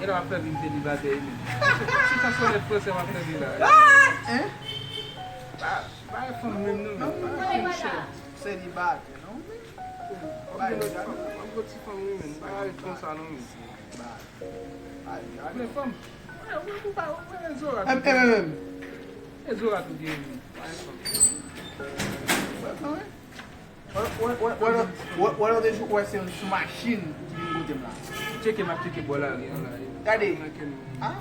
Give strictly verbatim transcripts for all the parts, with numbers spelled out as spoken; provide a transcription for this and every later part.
Sa w ap fè vin selibatè, wi, men. Se sa sou nèt fransè w ap fè vin la. Hein? Pa, pa gen fanm menm, non, men. Pa gen fanm, chè. Selibatè, non? W ap gen lòt fanm, w ap gen ti fanm, wi, men. Pa ret konsa, non, men. Ba, ba, ba. Men fanm. Mwen, mwen, mwen, mwen, Zora. M, m, m, m. E Zora tou gen, men. Pa gen fanm. Wè, wè, wè. Wè, wè, wè, wè, lòt, wè, wè, lòt jou, wè, se yon sou machin ki vin kote m la. Tcheke, m ap tcheke bò lari an la. Gade. Ah,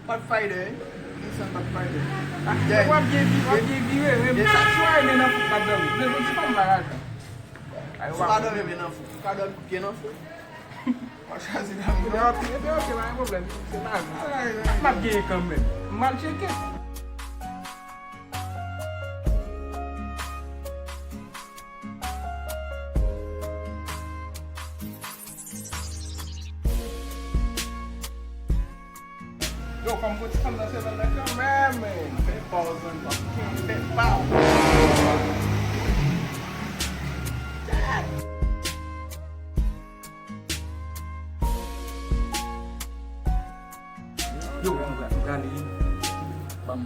Pathfinder, eh? Nissan Pathfinder. Ah, yeah. W ap byen vi-, w ap byen vire, men. Yeah. Sa, si w a renmen nan fouk, m ap dòmi. Men, yon ti fanm malad. Si w pa dòmi, men nan fouk. Ou ka dòmi pye nan fouk. W ap chwazi dòmi. Ebyen, ok, ebyen, ok, pa gen pwoblèm. Se lavi. M ap genyen kanmenm. M al tcheke. Yo, fò m pran ti fanm nan semèn nan kanmenm, men. Fè pa w, zanmi, fè pa w. Yo, m pra-, m prale. Ban m,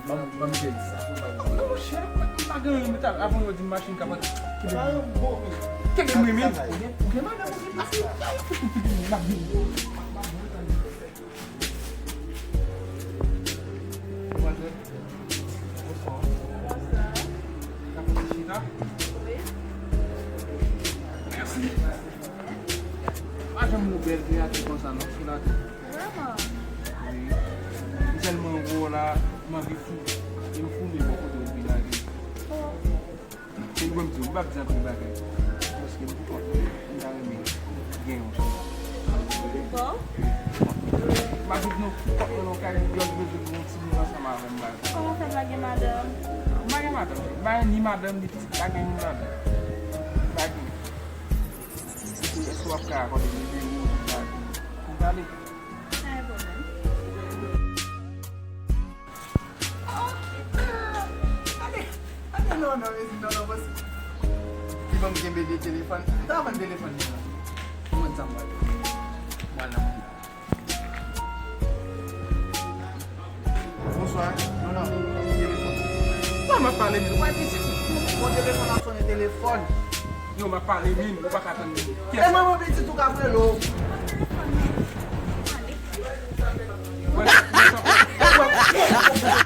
ban m, ban m jèl sa. Non, monchè, m pa gen anyen, men avan yo di m machin ka pati. Kenbe m, kenbe m, men. Ou gen, ou gen madanm, ou gen pase. M ap vin. Madmwazèl. Bonswa. Bonswa. Ka fè ti chita? Wi. Mèsi. Pa janm wè yon bèl kreyati konsa non, sou latè. Vrèman? Wi. M tèlman wè w la, m anvi fou. E m fou, men bò kote w vin lage. Oh. Se pou m di w, m p ap di anpil bagay. Paske m pou kont mwen, m ta renmen gen yon sou. Bon. M ap viv nan kont mwen nan kay, yon bezwen yon timoun ansanm avè m bagay. Kòman fè pa gen madanm? M pa gen madanm. M pa gen ni madanm, ni pitit. M pa gen ni madanm. M pa gen. Èske w ap ka akòde m nimewo w pou m pale? Pa gen pwoblèm. Gade, gade, non, non, mezi, non, non, mezi. Li ban m kenbe de telefòn. M ta vann telefòn li la. Ou konn sa m pral fè? M pral nan moun nan. Bonswa. Non, non, telefòn. Kòman m ap pale, men? Ou wè, pitit, bon, telefòn ap sonnen, telefòn. Yo, m ap pale, men ou pa ka tann mwen. E manman pitit ou k ap rele w. Wè, wè, wè, wè.